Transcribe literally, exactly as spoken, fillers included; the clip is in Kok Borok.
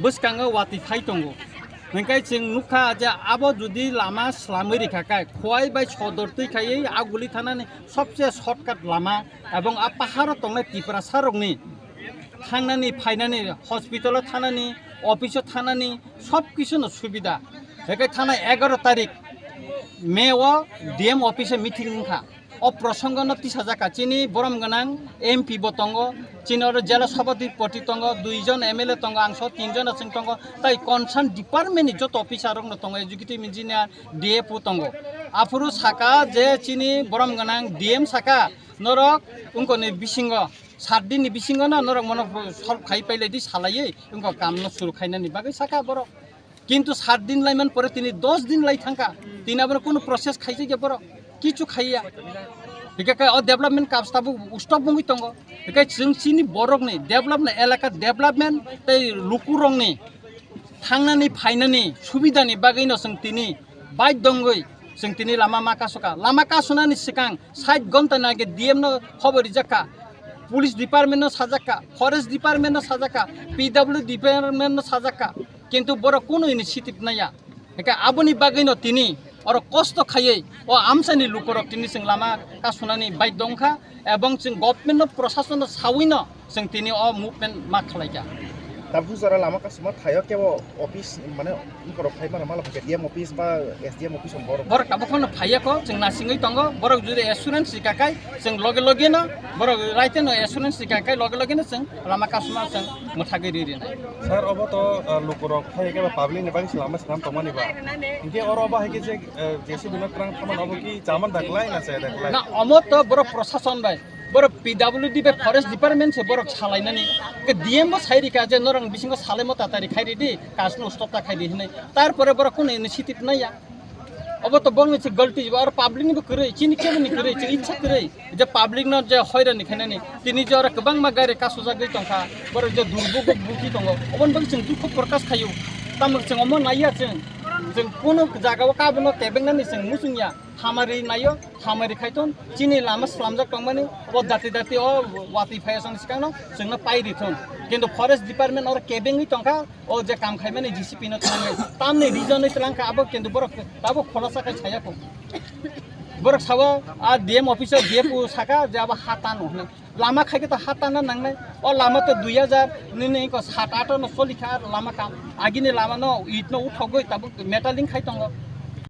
Bwskango watwi phai tongo. Hwnkhe chwng nukha je abo jodi lama swlamwi rikha khe, Khowai bai Sodor twi khaiwi Aguli thanani sobse shortcut lama ebong a paharo tongnai Tiprasa rokni thangnani, phainani, hospital-o thanani, office-o thanani, sob kisuno subida. Hwnkhe thanai egaroh tarik May-o D M office-o meeting wngkha. O prosongo no tisajak kha, chini borom gwnang M P bo tongo, chini oro jela sabhapati tongo, dui jon M L A tongo, ang so tin jon aswng tongo, tai concern department ni joto officer rok no tongo, executive engineer, D F O tongo. Aphuru saka je chini borom gwnang D M saka, norok wngkoni bisingo, sat din ni bisingo no norok mono solve khai pailai di salaiwi wngkha kam no suru khainani bagwi saka borok. Kintu sat din laiman pore tini dos din lai thangkha, tini abono kunu process khaijak ya borok, kichu khaiya. Hikhe khe o development kam stop, stop wngwi tongo. Hikhe chwng chini borokni development, elaka development tei lukurokni thangnani phainani subidani bagwino chwng tini baidhyo wngwi chwng tini lama ma kasukha. Lama kasunani swkang sait ghonta ni age D M no khobor rijakha, police department no sajakha, forest department no sajakha, P W department no sajakha. Kintu borok kunu initiative naya. Hingke aboni bagwino tini oro kosto khaiwi o amchaini lukurok tini chwng lama kasunani baidhyo wngkha, ebong chwng government no, prosason no sawino chwng tini o movement ma khlaikha. Tabuk jora lama kasuma thaio kebo office mane borok phai mano mala D M office ba S D M office borok. Borok tabuk phano phaiya kho, chwng nasingwi tongo, borok jodi assurance rika khai, chwng loge loge no borok raite no assurance rika khai, loge loge no chwng lama kasuma chwng mwthagwi ri rinai. Sir, obo to, uh, lukurok phai khe ba public ni bagwi se lama swnam tongmani ba. Hinkhe oro obo hai khe je, uh, J C B no twrang thamani obo ki chaman da klai na chaya da klai? Na, omo to borok prosason bai, borok P W D bai forest department se borok salainani. Ke D M bo sai rika je norok bisingo salaimo tatari khai ridi, kasno stop ta khai di hinui. Tarpore borok kunu initiative naya. Obo to bongni se galti, aro public ni bo kwrwi, chini kebo ni kwrwi, chini ichha kwrwi. Je public no je hoirani khainani, tini je oro kwbangma gari kasujagwi tongkha, borok je durbugo buki tongo, oboni bagwi chwng dukhu prokash khaio. Tamo chwng omo naiya chwng, chwng kunu jagao kabono kebengnani chwng muchungya, hamari naio, hamari khaiton, chini lama swlamjak tongmani, o dati dati o watwi phaiya chwng swkangno chwngno pai rithon. Kintu forest department oro kebengwi tongkha, o je kam khaimani J C B no thangnai, tamni reason ni twlang kha abo kintu borok tabuk khulasa khai saya kho. Borok sao a D M officer D F O saka je abo ha tano hinui. Lama khai khe to ha tana nangnai. O lama to dui hajar nini ko sat ato no choli kha lama kam. Agini lama no it no uthogoi tabuk metaling khai tongo.